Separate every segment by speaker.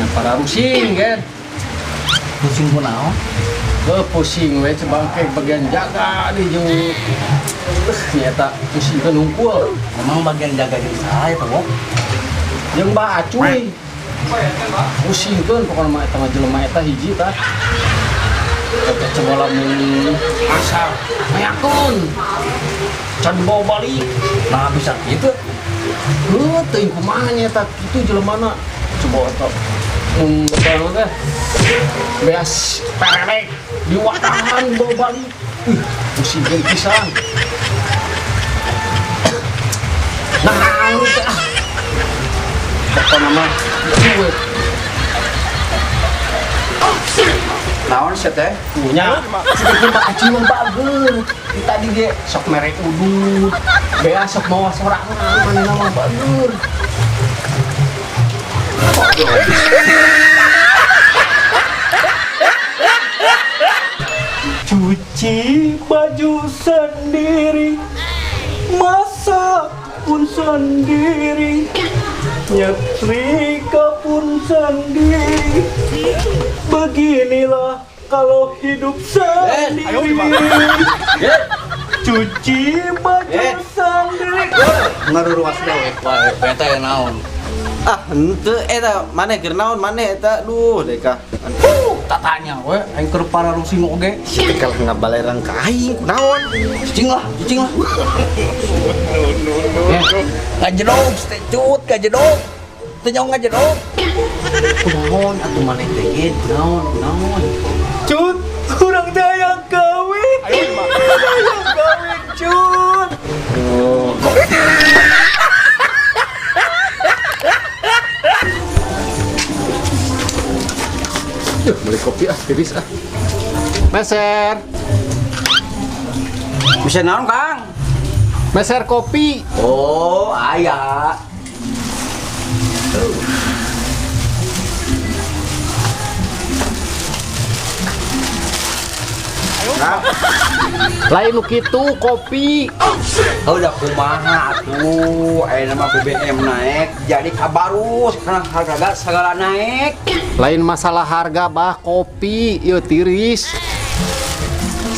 Speaker 1: Nya para rusing kan.
Speaker 2: Pusing kunaon?
Speaker 1: Heuh pusing we cebangke bagian jaga di jeung nyata pusing kan hungkul.
Speaker 2: Emang bagian jaga jeung saha eta, Wok?
Speaker 1: Jeung Bah Acuy. Pusing kan pokona mah eta mah jelema eta hiji tah. Eta coba lamun asa mayakeun. Can dibawa balik.
Speaker 2: Nah bisa gitu.
Speaker 1: Heuh teuing kumaha nya eta kitu jelemana. Coba eta mun betul teh beas perelek diwatahan dibawa balik. Ih, pusingkeun pisan. Nah, teh ah. Pokona mah kitu we.
Speaker 2: Naon sih teh?
Speaker 1: Punya. Sedikit Pak Aci mah bager. Tadi ge sok mere udud. Beas sok mawa sorangan manehna mah bager.
Speaker 2: Cuci baju sendiri, masak pun sendiri, nyetrika pun sendiri. Beginilah kalau hidup sendiri. Cuci baju sendiri. Ngaruruas dewe, wae beta ya naon.
Speaker 3: Ah, henteu eta maneh keur naon maneh eta duh deka.
Speaker 2: Tatanya we aing keur para rusing oge.
Speaker 3: Sia teh kalah ngabalerang ka aing kunaon?
Speaker 2: Cicing lah, cicing lah. Ngajedog teh cut, ngajedog. Teu nyaho ngajedog. Kunaon atuh maneh teh ge, kunaon, kunaon. Cut, urang teh hayang kawin. Hayang kawin, cut.
Speaker 1: Duh, beli kopi ah, tiris ah. Meser.
Speaker 2: Bisa naon, Kang?
Speaker 1: Meser kopi.
Speaker 2: Oh, aya. Nah,
Speaker 1: Lain nu kitu kopi.
Speaker 2: oh, udah kumaha atuh, ayeuna mah BBM naik, jadi kabarus karena harga segala naik.
Speaker 1: Lain masalah harga bah kopi ieu tiris.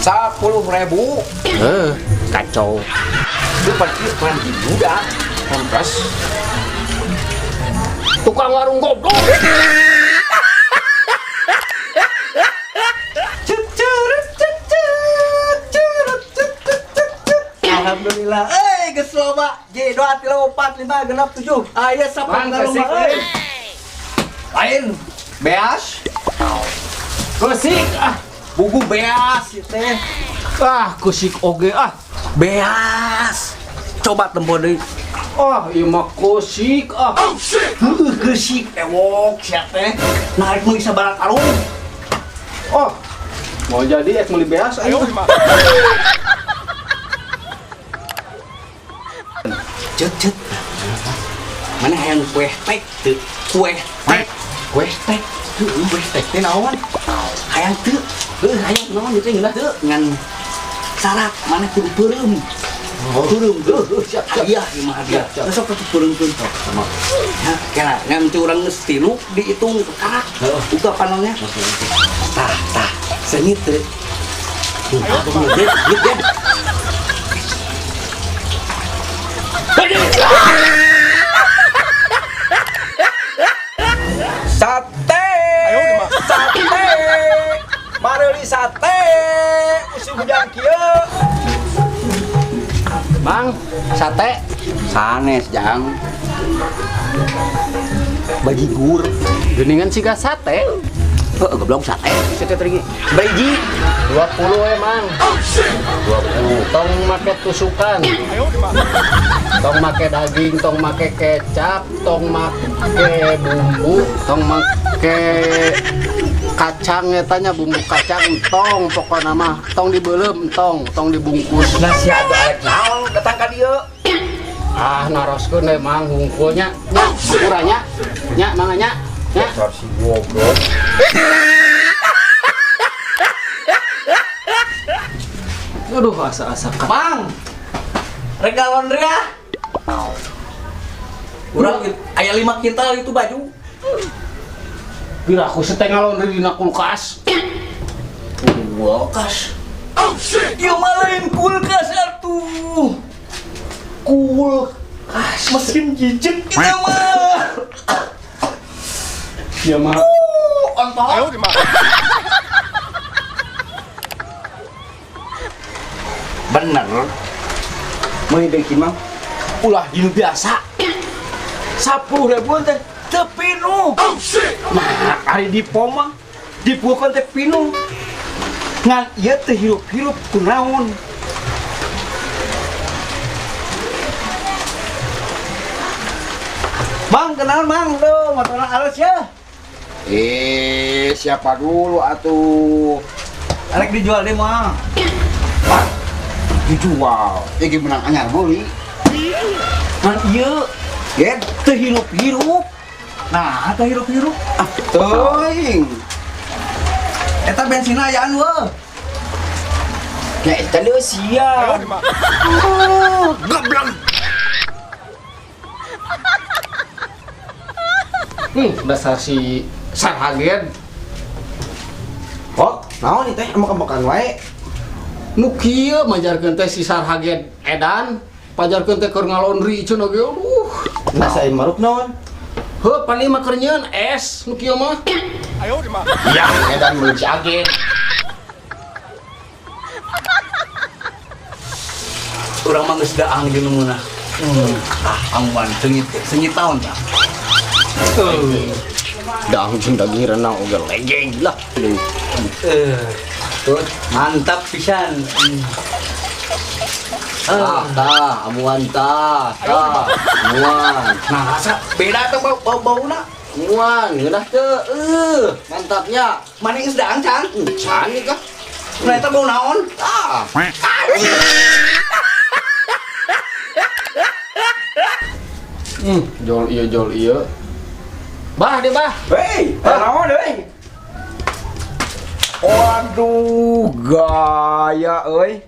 Speaker 2: 10.000.
Speaker 1: Heuh, kacau.
Speaker 2: Itu pasti kurang budak, kompres.
Speaker 1: Tukang warung goblok.
Speaker 2: Alhamdulillah. Geus loba. J 2 3 4 5 6 7. Aya
Speaker 1: Mang,
Speaker 2: sapang
Speaker 1: kesik,
Speaker 2: rumah euy. Lain beas.
Speaker 1: Kusik ah.
Speaker 2: Buku beas ieu teh.
Speaker 1: Ah, kusik oge ah.
Speaker 2: Beas. Coba tempo deui.
Speaker 1: Ah, ieu mah kusik ah.
Speaker 2: Heuh, geusik ewok sia teh. Narik meuli sabaraha karung.
Speaker 1: Oh. Mau jadi ek meuli beas ayo.
Speaker 2: Cut cut. Mana hayang kue tek teu? Kue tek. Kue tek. Heuh, kue tek teh naon? Hayang teu. Heuh, hayang naon ieu teh ngeunah teu ngan syarat mana kudu peureum. Peureum heuh,
Speaker 1: siap, siap.
Speaker 2: Hadiah ieu mah hadiah.
Speaker 1: Siap, siap.
Speaker 2: Sok atuh peureumkeun sok sama. Ya, kela ngan teu urang geus tilu dihitung karak. Buka panonnya. Tah, tah. Seungit teu. Tuh, atuh gede, gede. Sate, sate, mareuli sate, usum hujang kieu.
Speaker 1: Mang, sate.
Speaker 2: Sanes jang. Bajigur.
Speaker 1: Geuningan siga sate.
Speaker 2: Heuh, goblok sate. Sate teh Baji.
Speaker 1: 20 we, Mang. 20. Tong make tusukan. Tong make daging, tong make kecap, tong make bumbu, tong make kacang etanya bumbu kacang tong pokona mah tong dibeuleum tong, tong dibungkus.
Speaker 2: Nah sia atuh arek naon datang ka dieu?
Speaker 1: Ah, naroskeun we Mang hungkulnya. Nya, hampura nya. Nya, mangga nya. Nya.
Speaker 2: Dasar si goblok.
Speaker 1: Aduh, asa-asa ka.
Speaker 2: Mang. Rek laundry ah. Urang aya 5 kintal itu baju.
Speaker 1: Pira aku setengah ngalondri dina kulkas.
Speaker 2: Kulkas. Oh shit. Ieu mah lain kulkas atuh. Kulkas mesin jijik kita mah.
Speaker 1: Ieu mah.
Speaker 2: Ayo di mana? Bener. Meuli bensin mah ulah dinu biasa. 10 ribuan teh teu pinuh. Nah, ari di pom mah dipukeun teh pinuh. Ngan ieu teh hirup-hirup kunaon. Bang, kenal Bang, tuh motorna alus ya.
Speaker 4: Siapa dulu atuh?
Speaker 2: Arek dijual deh mah.
Speaker 4: Pak, dijual. Iki menang anyar meuli.
Speaker 2: Ngan ieu
Speaker 4: Get,
Speaker 2: teu hirup-hirup. Nah, teu hirup-hirup.
Speaker 4: Ah, teuing.
Speaker 2: Eta bensinna ayaan weuh.
Speaker 4: Ya eta deui sia. Goblok.
Speaker 1: Dasar si sarhagen.
Speaker 3: Oh, naon ieu teh emok-emokan wae.
Speaker 1: Nu kieu majarkeun teh si sarhagen edan, pajarkeun teh keur ngalondri cenah ge aduh.
Speaker 3: Nah, saya maruk naon?
Speaker 1: Heuh, pan ieu mah keur nyieun es nu kieu mah.
Speaker 4: Ayo di mana? Ya, edan meuli si agen.
Speaker 2: Urang mah geus daang jeung nu meunah. Ah, amuan seungit seungit taon tah.
Speaker 1: Daang jeung daging renang oge legeng lah.
Speaker 2: Mantap pisan.
Speaker 1: Ah, tah, amuan tah, tah, amuan.
Speaker 2: Nah, asa beda tuh bau bauna.
Speaker 1: Amuan, ngeunah teu. Mantapnya.
Speaker 2: Mana geus daang can?
Speaker 1: Can ieu kah?
Speaker 2: Nah, eta bau naon?
Speaker 1: Ah. Jol ieu jol ieu. Bah, deh bah.
Speaker 4: Hei, naon deui? Waduh, gaya euy.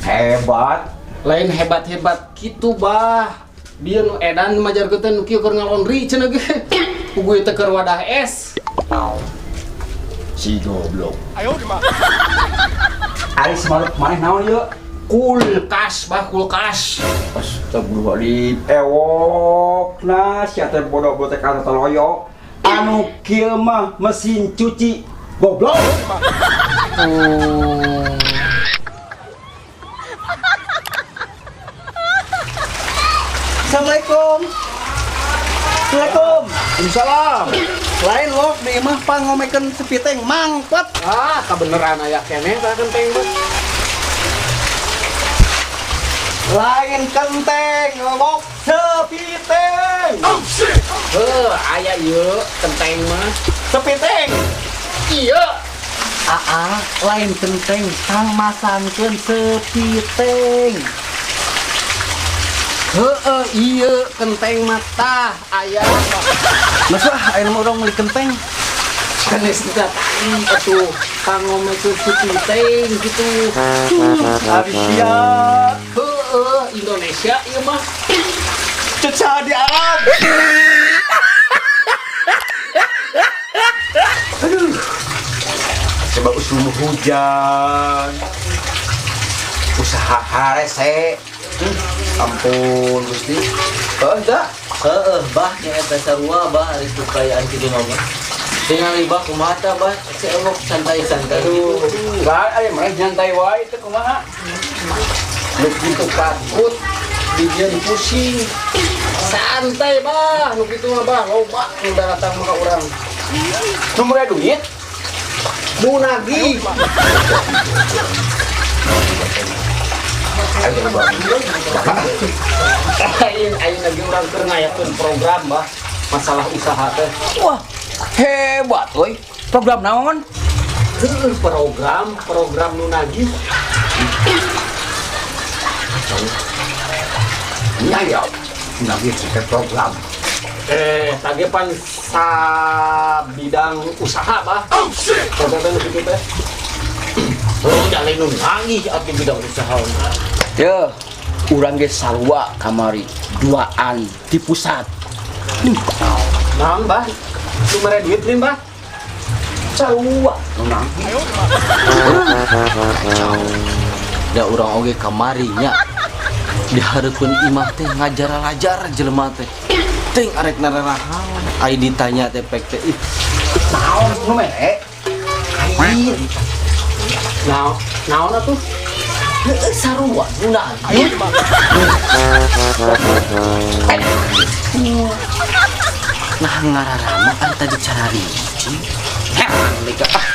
Speaker 4: Hebat.
Speaker 1: Lain hebat-hebat kitu bah. Dia nu edan majarkeun teh nu kieu keur ngalondri cenah ge. Puguh teh keur wadah es.
Speaker 4: Si goblok.
Speaker 2: Ayo di mana? Ari semaruk maneh naon ieu?
Speaker 1: Kulkas bah, kulkas.
Speaker 4: Astagfirullahaladzim. Ewok nah sia teh bodoh botek anu taloyo. Anu kieu mah mesin cuci goblok.
Speaker 2: Assalamualaikum. Assalamualaikum.
Speaker 4: Waalaikumsalam.
Speaker 2: Lain lok di imah pangomekeun sepiteng mangpet.
Speaker 1: Ah, kabeneran aya keneh tah kenteng mah.
Speaker 2: Lain kenteng, lok sepiteng.
Speaker 1: Heuh, aya ieu kenteng mah.
Speaker 2: Sepiteng.
Speaker 1: Iya.
Speaker 2: Aa, lain kenteng, tang masangkeun sepiteng.
Speaker 1: Heeh, iya kenteng mah tah aya.
Speaker 2: Mas wah, aya mah urang meuli kenteng.
Speaker 1: Sanes teh tadi atuh pangomekeun sepiteng gitu.
Speaker 2: Ari sia.
Speaker 1: Heeh, Indonesia ieu mah.
Speaker 2: Cecah di Arab.
Speaker 4: Aduh. Coba usum hujan. Usaha harese. Ampun Gusti.
Speaker 3: Heuh da. Heueuh bah nya eta sarua bah ari kekayaan kitu mah bah. Tingali bah kumaha tah bah si elok santai-santai gitu.
Speaker 4: Lah ari mah nyantai wae teh kumaha.
Speaker 1: Nu kitu takut dijieun pusing. Santai bah, nu kitu mah bah loba nu datang mah ka urang.
Speaker 4: Nu mere duit?
Speaker 1: Nu nagih. Aing aing lagi urang keur ngayakeun program bah masalah usaha teh.
Speaker 2: Wah, hebat euy. Program naon?
Speaker 1: Heueuh, program nu nagih.
Speaker 4: Nya ya. Nagih teh program.
Speaker 1: Tadi pan sa bidang usaha bah. Oh shit. Program teh nu kitu teh. Oh, jalan nu nagih atuh bidang usaha.
Speaker 2: Yeuh, urang ge sarua kamari duaan di pusat.
Speaker 1: Naon bah? Lu mere duit nih, Bah.
Speaker 4: Sarua nu nagih.
Speaker 3: Kacau. Da urang oge kamari nya. Di hareupeun imah teh ngajar-lajar jelema teh. Ting arek nararahaon. Ai ditanya teh pek teh ih.
Speaker 4: Naon nu mere? Lain.
Speaker 1: Naon, naon atuh?
Speaker 3: Heueuh sarua nu nagih. Nah ngararama kan tadi carari. Herang deui ka. Ah.